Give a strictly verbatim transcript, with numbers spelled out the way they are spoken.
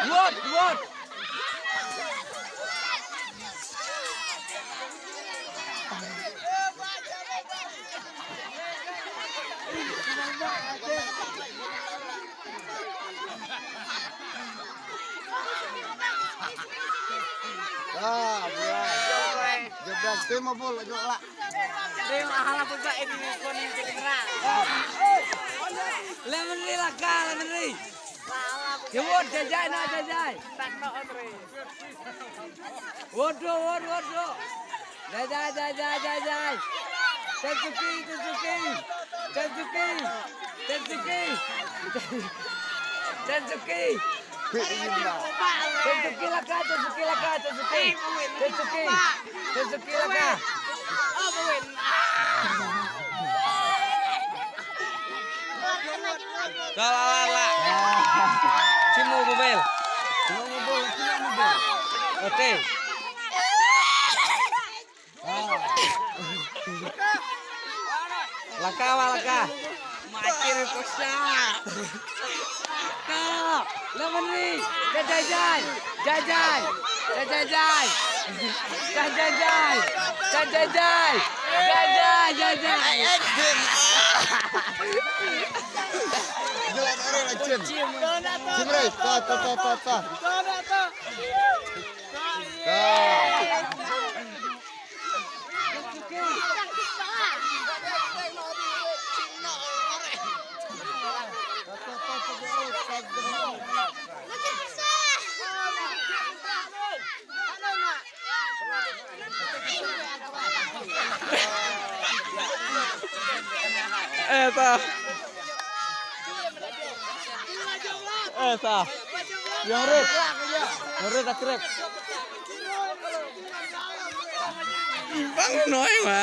Wot, wot. Ah, bra. Jebak tim apa lah, jok lah. Tim ahala pun tak ini koning kedengeran. Lemon ri laka, lemon ri. Ye wot, jajai na, jajai. Wot do, wot, wot do. Jajai, jajai, jajai. Tensuki, Tensuki. Tensuki. Tensuki. Tensuki. Tensuki laka, Tensuki laka, Tensuki. Tensuki. Tensuki laka. Ka la la la. Chimu mobil. Oke. Laka wa laka. Makin kosa. Ka. Lemon ri. Jajai jai. Jajai. Jajai jai. Jajai jai. Jajai jai. Jajai jai. Jajai. Jom, jom, jom, jom. Jom, jom, jom, jom, jom. Eh, ta. Eh, ta. Yang red. Yang red, tak red. Bang noi ma.